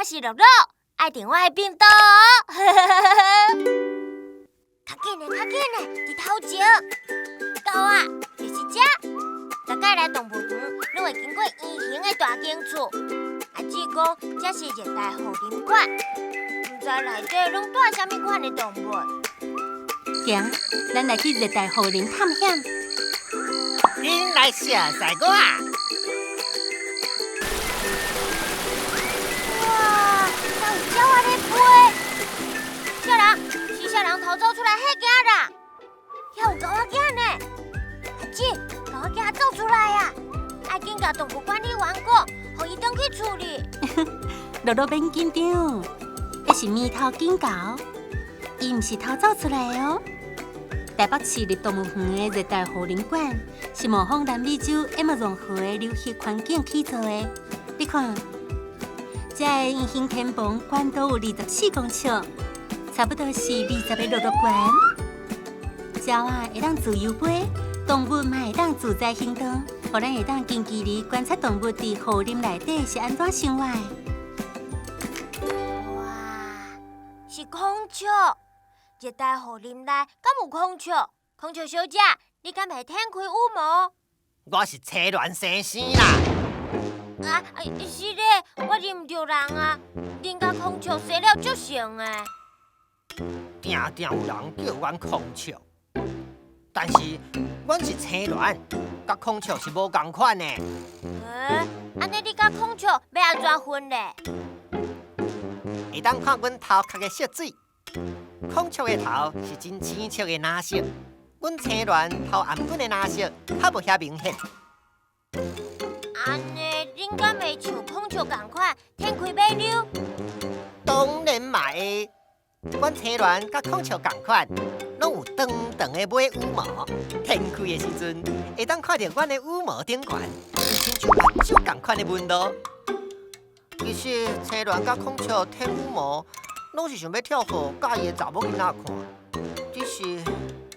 是樂樂，愛訂我的頻道哦。較緊的，較緊的，佇頭前，到啊，就是這。逐擺來動物園，攏會經過圓形的大間厝。阿姊講，這是熱帶雨林館，毋知內底攏蹛啥物款的動物。行，咱來去熱帶雨林探險。恁來熟似我啊！哇，敢有鳥仔咧飛？啥人？是啥人逃走出來嚇囝啦？遐有猴仔囝呢！阿姊，猴仔囝走出來啊！愛緊共動物管理員講，予伊轉去處理。樂樂免緊張，彼是獼頭錦猴，伊毋是逃走出來的哦。台北市立動物園的熱帶雨林館是模仿南美洲亞馬遜河的流域環境起造的。你看，這个圓形天棚懸度有24公尺，差不多是20個樂樂懸。鳥仔會當自由飛，動物嘛會當自在行動，予咱會當近距離觀察動物佇雨林內底是按怎生活的。哇，是孔雀！熱帶雨林內敢有孔雀？孔雀小姐，你敢會展開羽毛？我是青鸞先生啦。啊，是咧，我認毋著人啊，恁佮孔雀生了足像的。定定有人叫阮孔雀，但是阮是青鸞，佮孔雀是無仝款的。欸，按呢你佮孔雀欲按怎分咧？會當看阮頭殼的色水，孔雀的頭是真淺色的藍色，阮青鸞頭頷頸的藍色較無遐明顯。按呢，恁敢會像孔雀仝款展開尾溜？當然嘛會，阮青鸞佮孔雀仝款，攏有長長的尾羽毛。展開的時陣，會當看著阮的羽毛頂懸，親像目睭仝款的紋路。其實青鸞佮孔雀展羽毛，攏是想欲跳予佮意的查某囡仔看。只是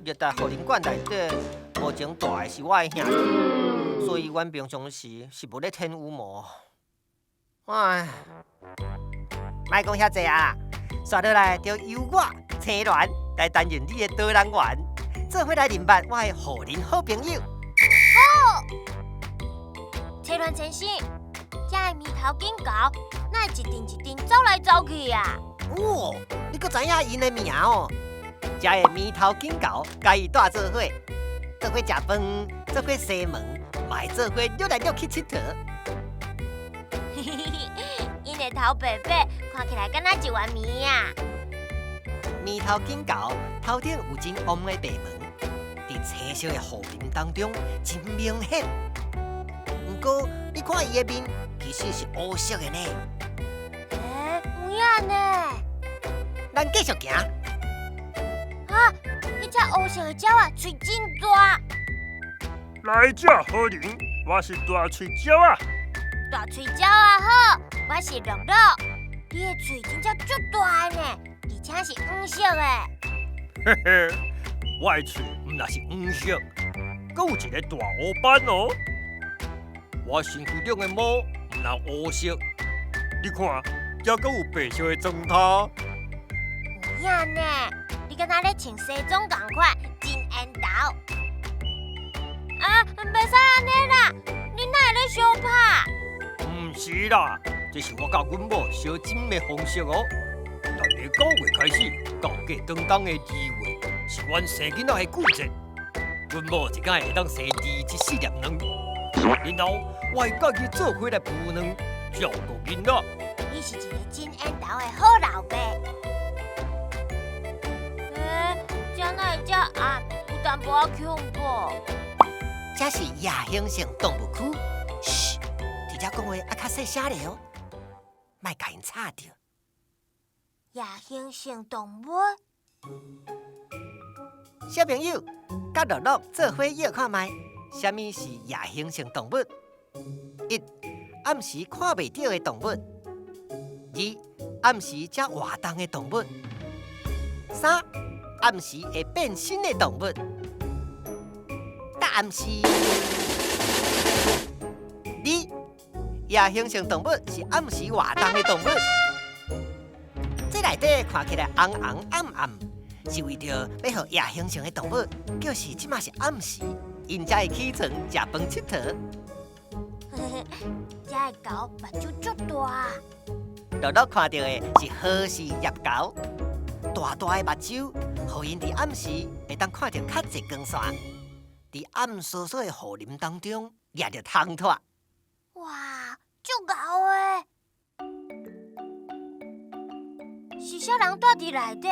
熱帶雨林館內底，目前蹛的是我的兄弟，所以阮平常時是無咧展羽毛。唉，莫講遐濟啊，紲落來就由我青鸞來擔任你的導覽員，做伙來認捌我的雨林好朋友。好，青鸞先生，這个獼頭錦猴，哪會一陣一陣走來走去啊？哦，你閣知影𪜶的名哦？這个獼頭錦猴，佮伊蹛做伙，做伙食飯，做伙西門，嘛會做伙踅來踅去𨑨迌。嘿嘿嘿，𪜶的頭白白，看起來敢若一丸糜啊！獼頭錦猴頭頂有真黃的白毛，佇青色的雨林當中真明顯。毋過你看伊的面，其實是烏色的呢。欸，有影呢？咱繼續行。啊，彼隻烏色的鳥仔，喙真大。來這雨林，我是大喙鳥仔。大喙鳥仔好，我是樂樂。你的喙真正足大的呢，而且是黃色的。嘿嘿，我的喙毋但是黃色，閣有一个大烏斑哦。我身軀頂的毛毋但烏色，你看，這閣有白色的妝頭。有影呢，你敢若咧穿西裝仝款，真緣投。啊，袂使按呢啦，你哪會咧相拍？毋是啦，這是我佮阮某相針的方式哦。逐年9月開始，到過當當的2月，是阮生囡仔的季節。阮某一工會當生24粒卵，然後我會佮伊做伙來孵卵，照顧囡仔。你是一個真緣投的好老爸。欸，這哪會遮暗？有淡薄仔恐怖。這是夜行性動物區。噓，佇遮講話愛較細聲咧哦，莫共𪜶吵著。夜行性動物。小朋友，佮樂樂做伙臆看覓，啥物是夜行性動物？一、暗時看袂著的動物；二、暗時才活動的動物；三、暗時會變身的動物。答案是二，夜行性動物是暗時活動的動物。內底看起來紅紅暗暗，是為著欲予夜行性的動物，就是這馬是暗時，𪜶才會起床食飯𨑨迌。這个猴目睭足大。樂樂看著的是何氏鬣猴，大大的目睭，予𪜶佇暗時會當看著較濟光線。佇暗臊臊的雨林當中，掠著烘脫。哇，足𠢕的！是啥人蹛佇內底？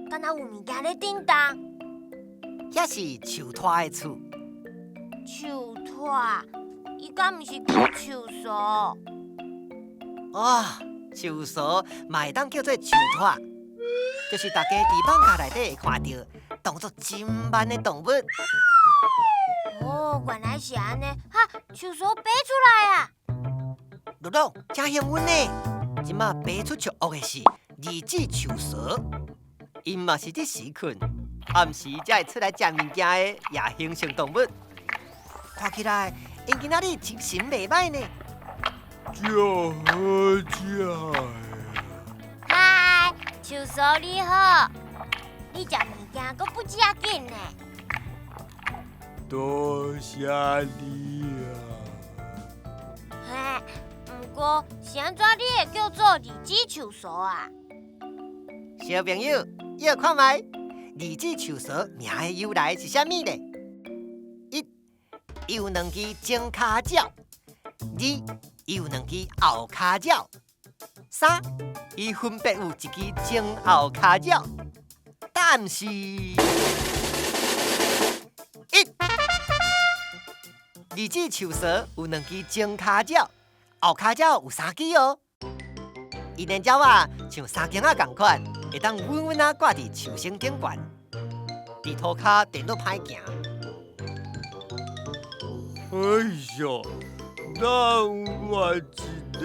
敢若有物件咧振動？遐是樹拖的厝。樹拖？伊敢毋是叫樹趖？哦，樹趖嘛會當叫做樹拖，就是大家佇艋舺內底會看著動作真慢的動物。哦，原來是按呢！哈，樹趖爬出來啊！樂樂，真幸運呢！這馬爬出樹屋的是二指樹趖，𪜶嘛是佇時睏，暗時才會出來食物件的夜行性動物。看起來，𪜶今仔日精神袂䆀呢。真好食的。嗨，樹趖你好，你食物件閣不遮緊呢？多謝你啊！嘿，毋過是按怎你會叫做二指樹趖啊？小朋友，要看覓二指樹趖名的由來是啥物呢？一，伊有兩支前跤爪；二，伊有兩支後跤爪；三，伊分別有一支前後跤爪。答案是一，二指樹趖有兩支前跤爪，後跤爪有三支哦。𪜶的爪仔像三弓仔仝款，會當穩穩仔掛佇樹身頂懸，佇塗跤顛倒歹行。哎喲，等我一下。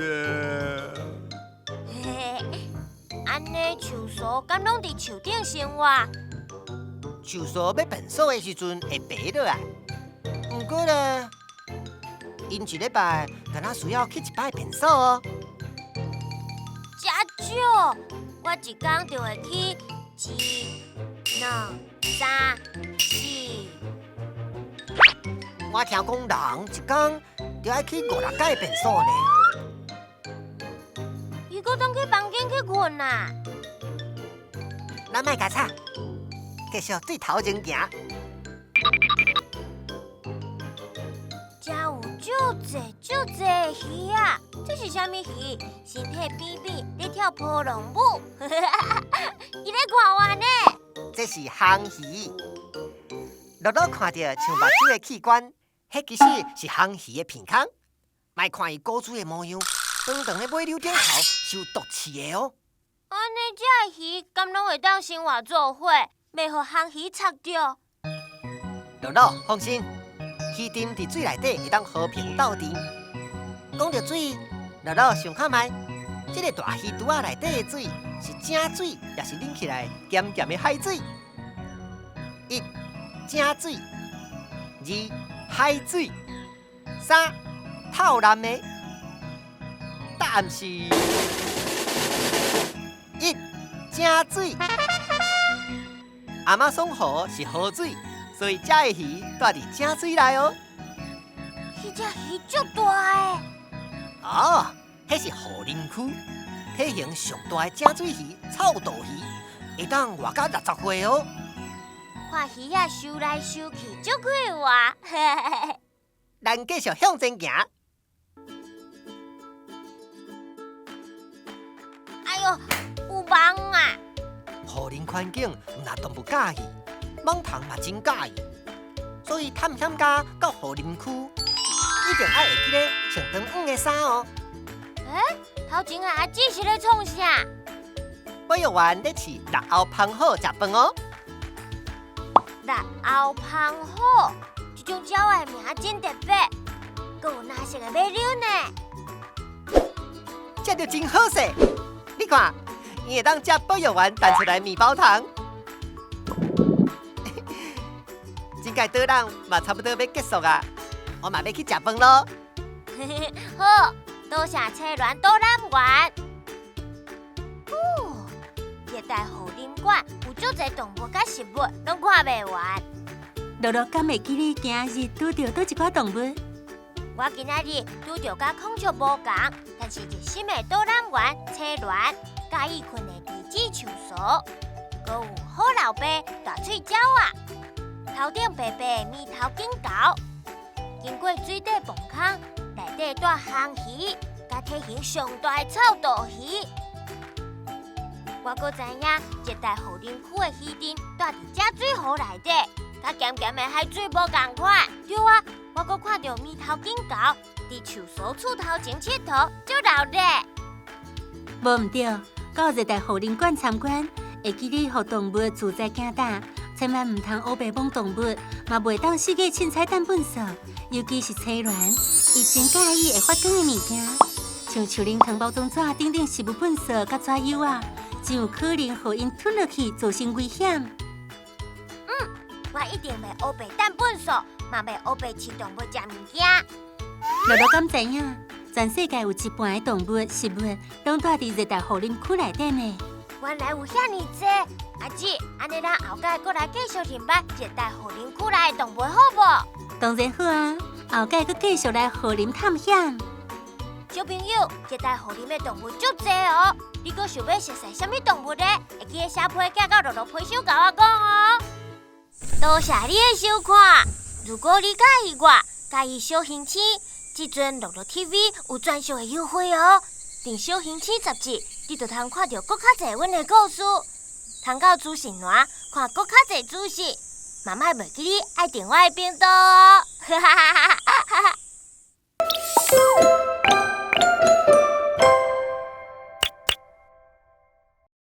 嘿嘿，按呢樹趖敢攏佇樹頂生活？樹趖欲便所的時陣會爬落來，毋過咧，𪜶一禮拜敢若需要去一擺便所哦。遮少，我一工就會去一、兩、三、四。我聽講人一工就愛去五六擺便所呢。伊閣轉去房間去睏啊？咱莫共吵，繼續對頭前行。遮有足濟足濟的魚仔，這是啥物魚？身體扁扁，咧跳波浪舞。伊咧看我呢。這是魟魚。樂樂看著像目睭的器官，彼其實是魟魚的鼻孔。莫看伊古錐的模樣，長長的尾溜頂頭是有毒刺的哦。按呢，這个魚敢攏會當生活做伙，袂予魟魚插著？樂樂放心，魚埕佇水內底會當和平鬥陣。講著水，樂樂想看覓，這个大魚櫥仔內底的水是井水，抑是啉起來鹹鹹的海水？一，井水；二，海水；三，透藍的。答案是一，井水。亞馬遜河是河水，所以這个魚蹛佇井水內哦。彼隻魚足大的。哦，彼是雨林區體型上大的井水魚——臭肚魚，會當活到60歲哦。看魚仔游來游去，足快活。咱繼續向前行。哎喲，有蠓啊！雨林環境毋但動物喜歡，蠓蟲嘛真喜歡，所以探險家到雨林區，一定愛會記咧穿長黃的衫哦。欸，頭前的阿姊是咧創啥？保育員咧飼綠喉蜂虎食飯哦。綠喉蜂虎，這種鳥仔的名真特別，閣有藍色的尾溜呢。這就真好勢，你看，伊會當食保育員彈出來麵包糖。這屆導覽嘛差不多欲結束啊，我嘛欲去食飯囉。好，多謝青鸞導覽員。哦，館有足濟動物佮植物，攏看袂完。樂樂敢會記你今日拄著佗一寡動物？我今仔日拄著佮孔雀無仝，但是熱心的導覽員青鸞，佮意睏的弟子樹趖，閣有好老爸大喙鳥仔，頭頂白白獼頭金猴，經過水底磅空，內底蹛魟魚，佮體型上大的臭肚魚。我閣知影熱帶雨林區的魚陣蹛佇這水湖內底，佮鹹鹹的海水無仝款。對啊，我閣看著獼頭金猴佇樹趖厝頭前𨑨迌，足鬧熱。無毋對，到熱帶雨林館參觀，會記得予動物自在行踏，千萬毋通烏白摸動物，嘛袂當四界凊彩擲糞埽。尤其是青鸞，伊真佮意會發光的物件，像樹奶糖包裝紙等等食物糞埽佮紙油仔，真有可能予𪜶吞落去，造成危險。嗯，我一定袂烏白擲糞埽，嘛袂烏白飼動物食物件。樂樂敢知影，全世界有一半的動物、植物，攏蹛佇熱帶雨林區內底呢。原來有遐爾濟，阿姊，按呢咱後擺閣來繼續認捌熱帶雨林區內的動物好無？當然好啊，後擺閣繼續來雨林探險。小朋友，熱帶雨林的動物足濟哦，你閣想欲熟似啥物動物呢？會記得寫批寄到樂樂批箱共我講哦。多謝你的收看，如果你佮意我，佮意小行星，這陣樂樂 TV 有專屬的優惠哦。訂小行星雜誌，你就通看著閣較濟阮的故事，通到資訊欄看閣較濟資訊。嘛莫袂記得愛訂我的頻道哦。哈哈哈哈哈哈！